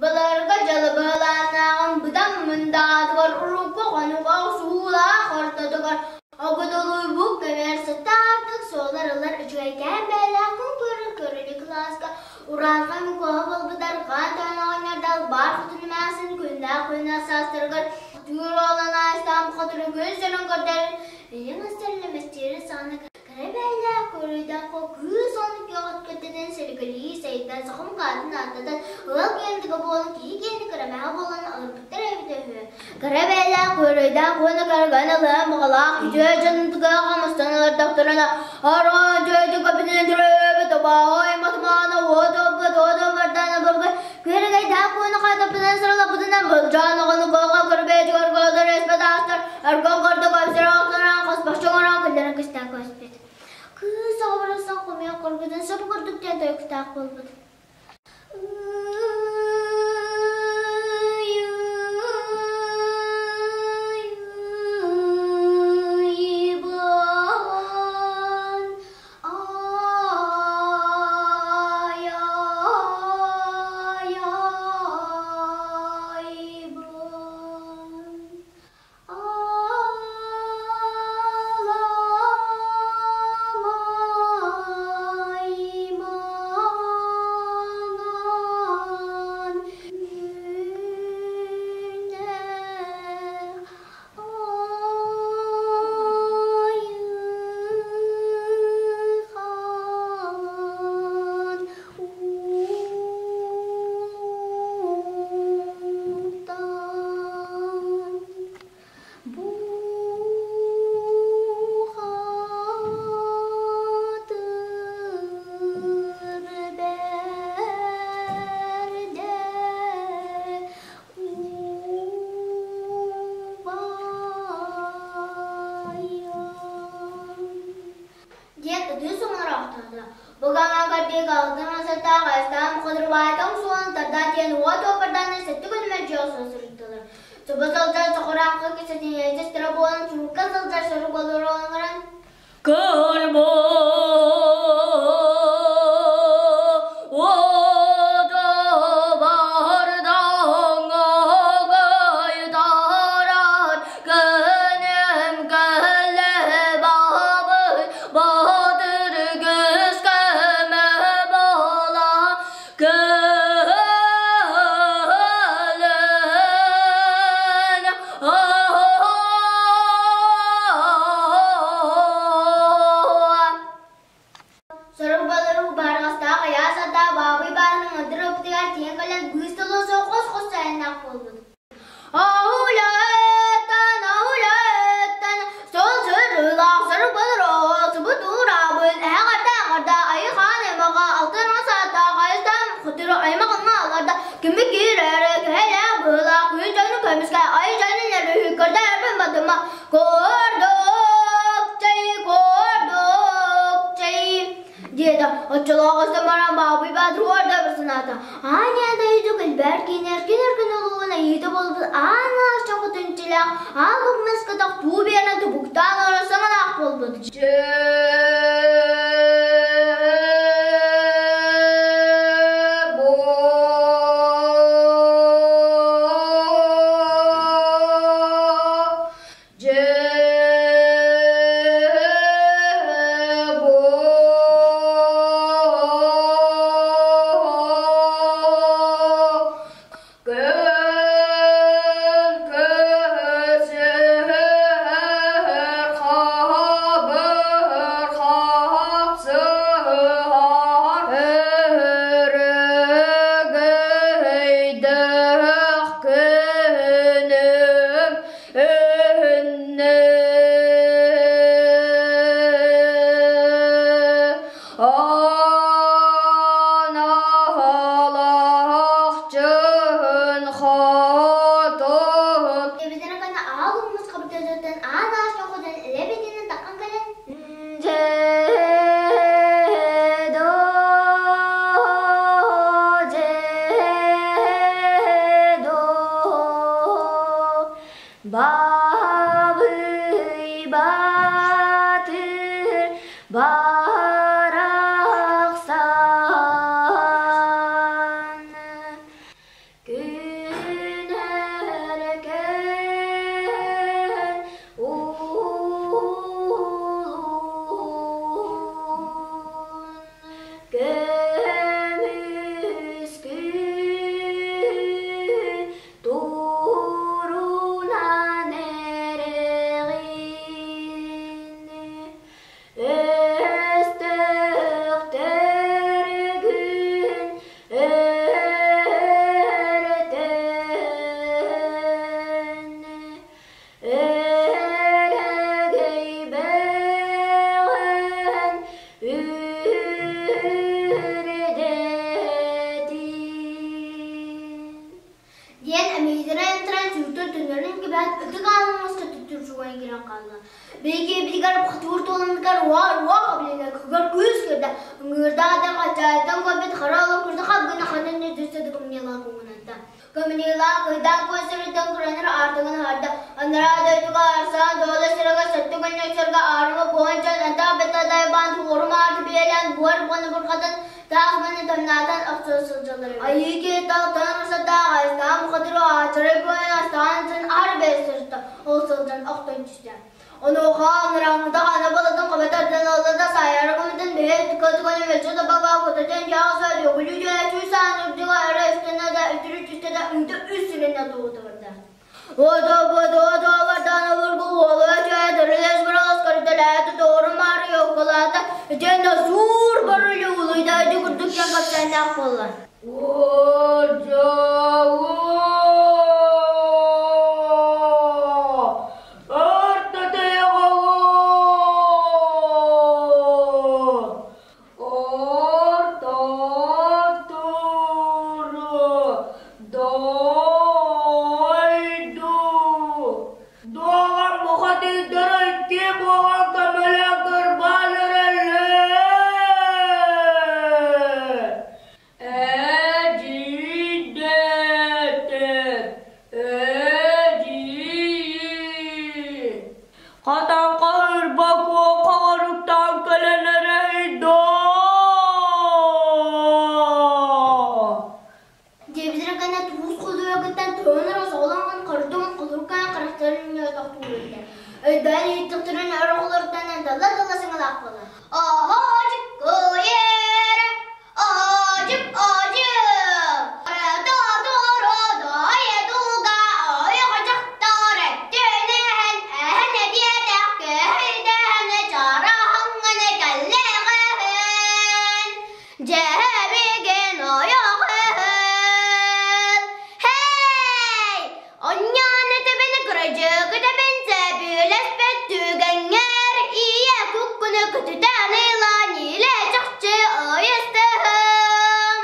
Былыргы дьылы быһылааннааҕын быдан мындаатыгар урукку хонук охсуһуулаах ортотугар огудолуйбут көмөр сыттаахтык суолар ылар үчүгэйкээн бэйэлээх күн көрөр көрүлү кылааска урааҥхай мукуоһа буолбут арҕаан тойон оҕонньор далбар хотун эмээхсин күннээх күннээх саастарыгар түүр уолан аастаан хотуну күн сирин көрдөрөн илин ыстар саҕана Кыра бэйэлээх көрүйдэххэ кыыс оннук көҕүткүтүнэн силигилии сайдан сахам хаатын ааттатан ыал киэнтигэ буолан киһи киэнэ кырамэҕэ буолан олорбуттар эбитэ үһү. Кыра бэйэлээх көрүйдээх уонна кэргэн ылыан баҕалаах үтүө дьонутугар мустан олордохторуна араа дьүөтү көпүнэн төрөөбүт абааһы матымаана уот оппут уот обардаана бургай күөрэгэйдээх уонна хаатаппытынан сыралаппытынан былдьаан оҕону куоха көрбээтигэр көтөр эспэт аастар Арган курдук өсөр-охторон хоспохчу оҥорон күллэрин кистээн көспүт. Кыыс оҕо барахсан хомуйан көрбүтүн сөп курдук диэн тойуктаах буолбут. Диэн ытыы соҥнороохтоото. Бугаҥа кэрдиик алтын асаттаах айыстаан хотурбаайтан суон тарда диэн уот уопардааны сэттэ күн мэлдьи охсон сырыттылар. Субу сылдьар сохураахха кисэтиһээччистэрэ буолан суукка сылдьар сорук олорон баран Кырбо Сорох балары барҕастаах айаас атаа баабый баарын ыҥырдыр ыппытыгар тиийэн кэлэн быыс тылы суох хос-хос сайыннаах буолбут. Аһулаттан, аһулаттан, сол сырыылаах сорох балары субу туурабын, эһэҕэрдэ аҕарда айы-хаан аймаҕа алтан саатаах айыстаан хотуру аймаҕыҥҥа аларда кими киирэрэ кэһэлээх быһыылаах күн дьону көмүскэ айы дьонун өрүһү көрдөрбүн батыма Курдук чэй, курдук чэй, диэтэ оччолоох ыстамаран баабый баатыр да бір санаата. Аня дойду кэлбэр кинер кинер күн улуун айыыта буолбут аан аашча хотунчилаах аан кумнаскатах туу биэрэн тубуктаан ора саҥалаах буолбут. Эбэтэр аал умус хабытыттан аан аашна хотон элэбитинэн таххан кэлэн. куран киирэн хаалла. Биһиги бухатыыр туоланныгар уа-уа билинэ кыгар күүс кирдэ. Ыҥыырдаах атан хачаайыттан көрбүт хара олох курдук хап гына ханан түссе да кымньыылаах куҥунатта. Кымньыылаах кыйдаан куо сириттэн куранар аартыгын аһарда. Анараа дойдуга арсаан дуола сиргэ сэттэ күннүк аарыма буһан дьон антах бэтэ дайбаан туорум ааты биэлээн буор буону бурҕатан таах маны тамнаатан охсо сылдьаллар эбит. Айыы киһи талтан ырсатаах айыстаан бухатыры аачарай буойан астаан ытын аар бэйэ сырытта ол сылдьан охтон түстэ. Онуоха ынырааҥҥыта хана балатын хабы тардан ылла да саайара көмөтүн бэйэ түкэ-түкэни мэлдьи табака кутатын дьаҕаса дьөгүлүү дьээчүү саан үрдүгэ эрэ үстэнэ да үтүрү түстэ да үҥтэ үс сиринэ туутугурда. Ото-бото-ото обургу уола чээ төрүлэс быралас көрдөлөөтө тоору маары йоккалаата итиэннэ суур барылы улуйда ити курдук диэн кэпсээннээх буолла. Дуоҕар бухатыырдара икки буолан көмөлөөн кырбаан эрэллэр. Эдьиийдээттэр, эдьиий. Хатанха ырба куоха оруктаан кэлэн эрэй доо. Диэбитин гына туус кулуйугуттан туһунар соҕолоҥун хордуҥ кулуркаан харахтарын ньоотохтуур этэ. Өйдөөн иһиттэхтэрин өр оҕолоруттан далла-далла саҥалаах буолар. Оһоочук куйера, оһоочук оһоочук, Дьэһэбигин ойоҕоһун Һэй! Онньоон этэбин кырдьык этэбин сөбүлэспэт түгэҥҥэр ийэ куккуну көтүтэн ылан илэ чахчы ыйыстыһым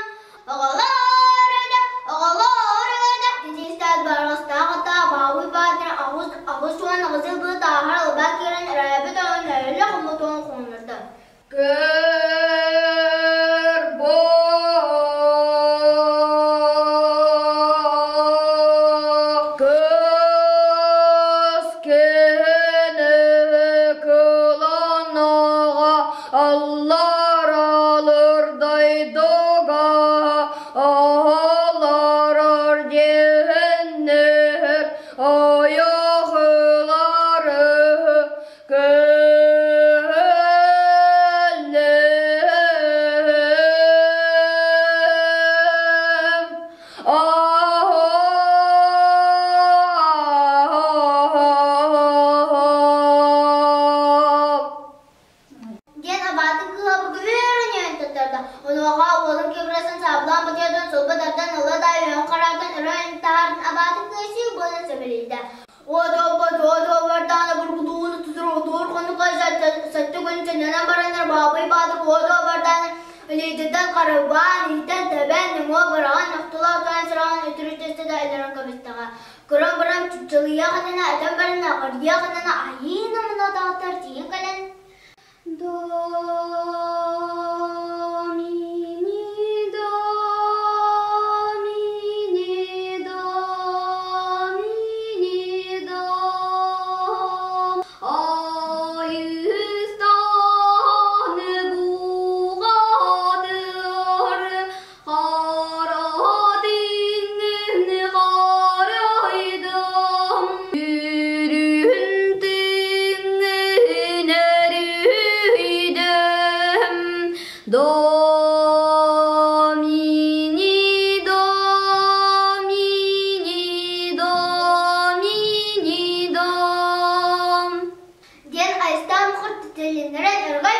Оҕолор да, оҕолор да Кинистэн барыстаах ата баабый баатыр аҕыс 88 сыл тааһар албаа киирэн өрөөбүт оҕон өлө хомутуон хоннордо. Көр Көс киһини кыланаҕа алларалар дойдуга аһаларар дьиһиннэр айахылары Кэллим аһаап Диэн абаатын кыыһа бүгүрүнүөн туттарда. Онуоха уолун кыбырысын саабылаан бытыйатын сулба тардан ыла да үөн хараатын өрө таһаарын абаатын кыайсыы буолан сөбүлүйдэ. Уот-уот-уот бургутууну тутур хонука сэттэ күн сынньанан бараннар Баабый Баатыр уот-уобардаан илиититтэн харабаан, иһиттэн тэбэн, нөҥүө быраҕан охтулаах туһан сыраҕын үтүрү түстэ да өлөрөн кэбистэҕэ. Көрөн баран чыпчылыйыах иннинэ этэн баран аҕырыйыах иннинэ айыы намына даҕаттар тиийэн кэлэн Domini, Domini, Domini, Dom, Айыстан буҕатыр, хара тиҥин харайдым, Үрүн тиҥин эрүйдэм, Домини, Домини, Домини, Дом. Диэн айыстаан мухар тэтэлиннэрэн өргөн